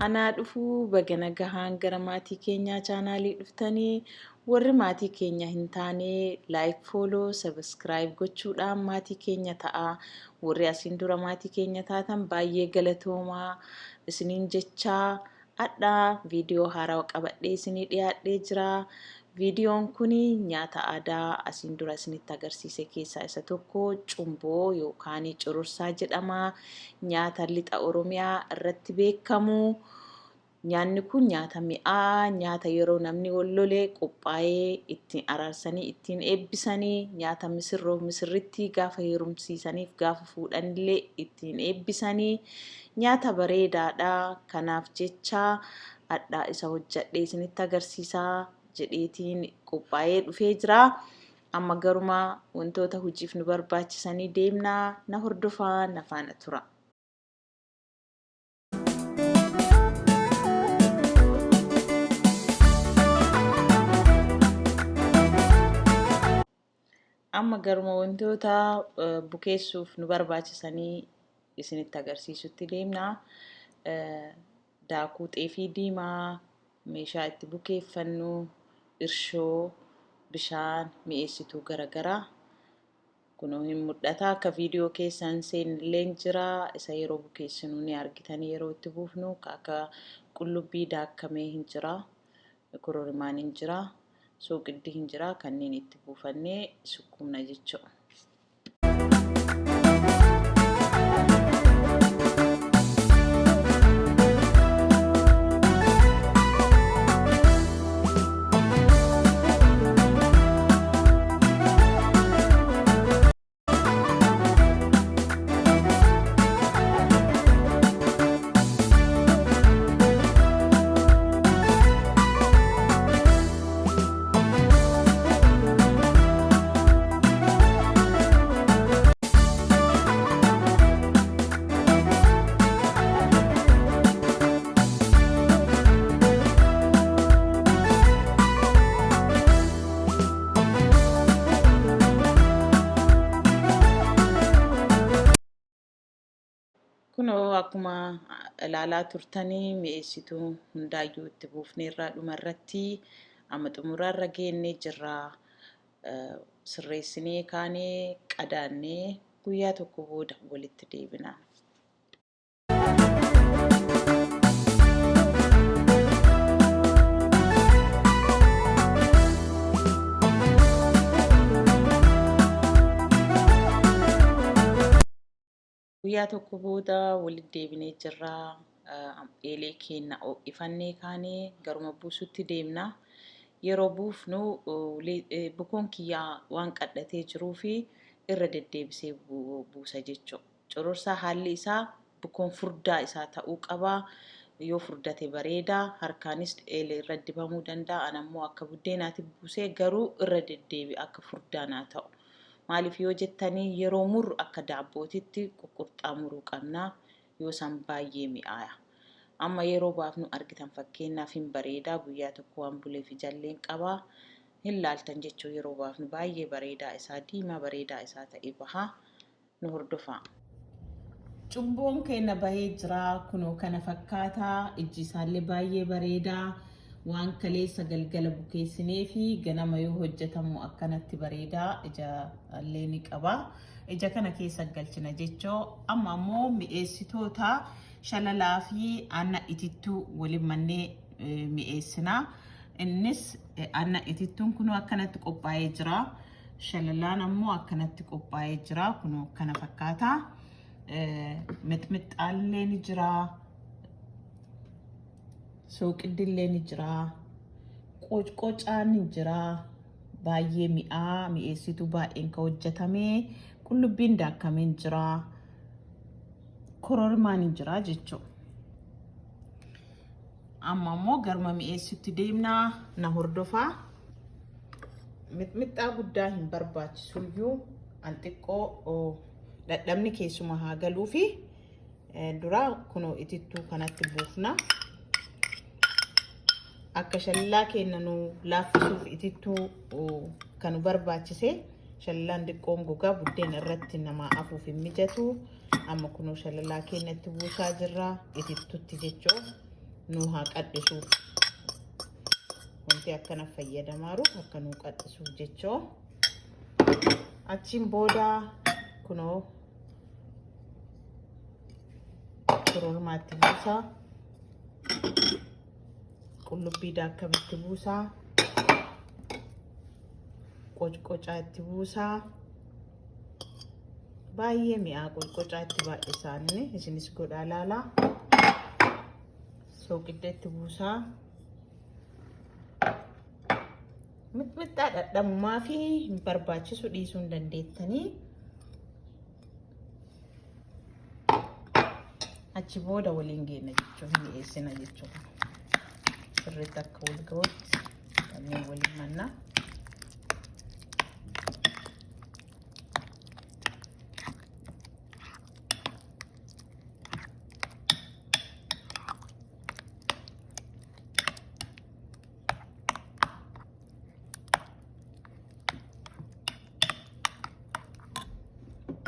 Anaa dhufuu baga nagahaan gara maatii keenyaa chaanaalii dhuftanii warri maatii keenya hin taane like follow subscribe gochuudhaan maatii keenya ta'a. Warri asiin dura maatii keenya taatan baay'ee galatoomaa isiniin jechaa Adha viidiyoo haarawa qabadhee isinii dhiyaadhee jira. Viidiyoon kun nyaata aadaa asiin dura isinitti agarsiise keessaa isa tokko cumboo yookaan curursaa jedhama. Nyaata lixa Oromiyaa irratti beekamu. Nyaanni kun nyaata mi'aa, nyaata yeroo namni wal lole qophaa'ee ittiin araarsanii ittiin eebbisanii, nyaata misirroof misirrittii gaafa heerumsiisaniif gaafa fuudhanillee ittiin eebbisanii, Nyaata bareedaadha kanaaf jecha adha isa hojjadhee isinitti agarsiisa jedheetiin qophaa'ee dhufee jira. Amma garuma wantoota hojiif nu barbaachisanii deemna na hordofaa na faana tura. Amma garuma wantoota bukeessuuf nu barbaachisanii isinitti agarsiisutti deemna. Daakuu xeefii diimaa, meeshaa itti bukeeffannu, irshoo, bishaan, mi'eessituu garagaraa. Kunoo hin mul'ata. Akka viidiyoo keessa hin seennillee jira. Isa yeroo bukeessinu ni argitanii yeroo itti buufnu akka qullubbii daakkamee hin jira. Kororimaan hin jira. Sooqiddi hin jira. Kanneen itti buufannee sukkuumna jechuudha. Kunoo akkuma ilaalaa turtanii mi'eessituu hundaayyuu itti buufneerraa dhuma irratti amma xumuraarra geennee jirra. Sirreessinee kaanee qadaannee guyyaa tokko booda walitti deebina. Guyyaa tokko booda walitti deebinee jirra. Eelee keenya ho'ifannee kaanee garuma buusutti deemna. Yeroo buufnu bukoon kiyyaa waan qadhatee jiruu fi irra deddeebisee buusa jechuudha. Cororsaa haalli isaa bukoon furdaa isaa ta'uu qaba. Yoo furdate bareeda. Harkaanis eelee irra dibamuu danda'a. Ana immoo akka buddeenaatti buusee garuu irra deddeebi'a akka furdaa naa ta'u. Maaliif yoo jettanii yeroo murru akka daabbootitti quqqurxaa muruu qabna. Yoo san baay'ee mi'aaya. Amma yeroo baafnu argitan fakkeenyaaf hin bareeda. Guyyaa tokko waan buleef ijalleen qaba. Hin laaltan jechuu yeroo baafnu baay'ee bareedaa isaa diimaa bareedaa isaa ta'e baha. Nu hordofaa. Cumboon keenya bahee jira. Kunoo kana fakkaata. Ijji isaallee baay'ee bareeda. Waan kaleessa galgala bukeessinee fi ganama yoo hojjetamu akkanatti bareeda. Ija illee ni qaba. Ija kana keessa galchina jechoo. Amma ammoo mi'eessitoota shalalaa fi aanna itittuu waliin mannee mi'eessina. Innis aanna itittuun kunoo akkanatti qophaa'ee jira. Shalalaan ammoo akkanatti qophaa'ee jira. Kunoo kana fakkaata. Mixmixxaallee ni jira. Sooqiddillee ni jira. Qocqocaan ni jira. Baay'ee mi'aa mi'eessituu baay'een kan hojjetame. Qullubbiin daakkamee ni jira. Kororimaan ni jira jechuudha. Amma immoo garuma mi'eessutti deemna na hordofaa. Mixmixxaa guddaa hin barbaachisuyyuu an xiqqoo dhadhamni keessuma haa galuufi dura kunoo itittuu kanatti buufna. Akka shallaa keenya nu laaffisuuf itittuu kan nu barbaachise shallaan xiqqoon gogaa buddeena irratti namaa afuuf hin mijatu. Amma kunoo shalalaa keenyatti buusaa jirra itittutti jechuu. Nu haa qadhisuuf. Wanti akkana fayyadamaaruuf akka nu qadhisuuf jechoo. Achiin booda kunoo korormaatti buusaa. Qullubbii daakkamitti buusaa. Qocqocaa itti buusaa. Baay'ee mi'aa qocqocaa itti baay'isaanii isinis godhaa laalaa. Sooqidda itti buusaa. Mixmixxaa dhadhamumaa fi hin barbaachisu dhiisuu hin dandeettanii. Achi booda waliin geenna jechuun mi'eessina jechuudha. Sirriitti akka wal ga'utti kanneen waliin mannaa.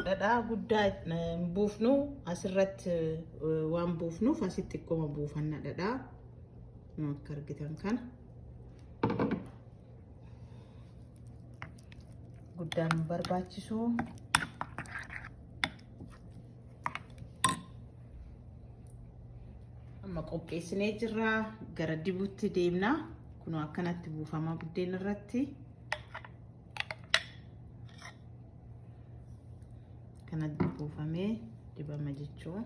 Dhadhaa guddaa hin buufnu, asirratti waan buufnuuf asitti xiqqooma buufanna dhadhaa akka argitan kana. Guddaan nu barbaachisu. Amma qopheessinee jirra, gara dibuutti deemna. Kunoo akkanatti buufama buddeen irratti. Kanatti buufamee dibama jechuun.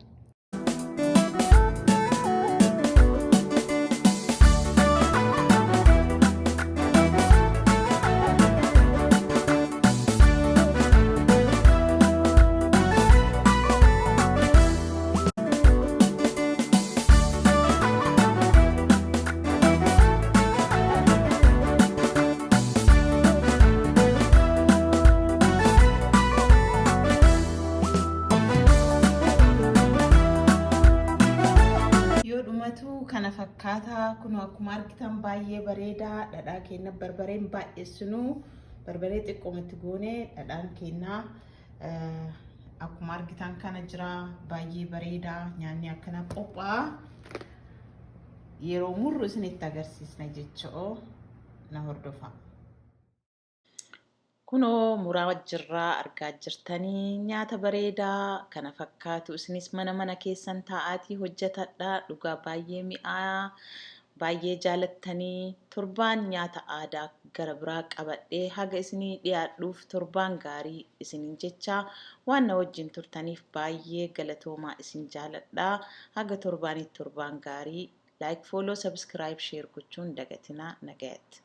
Yoo dhumatu kana fakkaata. Kun akkuma argitan baay'ee bareedaa. Dhadhaa keenya barbareen baay'essinuu, barbaree xiqqoomatti goone. Dhadhaan keenya akkuma argitan kana jira, baay'ee bareedaa. Nyaanni akkana qophaa'a. Yeroo murru isinitti agarsiisna jecha'oo na hordofa. Kunoo muraa jirraa, argaa jirtanii, nyaata bareedaa kana fakkaatu. Isinis mana mana keessan taa'aatii hojjetadhaa. Dhugaa baay'ee mi'aa, baay'ee jaalattanii. Torbaan nyaata aadaa gara biraa qabadhee haga isinii dhiyaadhuuf torbaan gaarii isiniin jecha, waan na wajjin turtaniif baay'ee galatoomaa, isin jaaladhaa. Haga torbaanitti torbaan gaarii. Like, follow, subscribe, share gochuun dagatinaa. Nagayatti.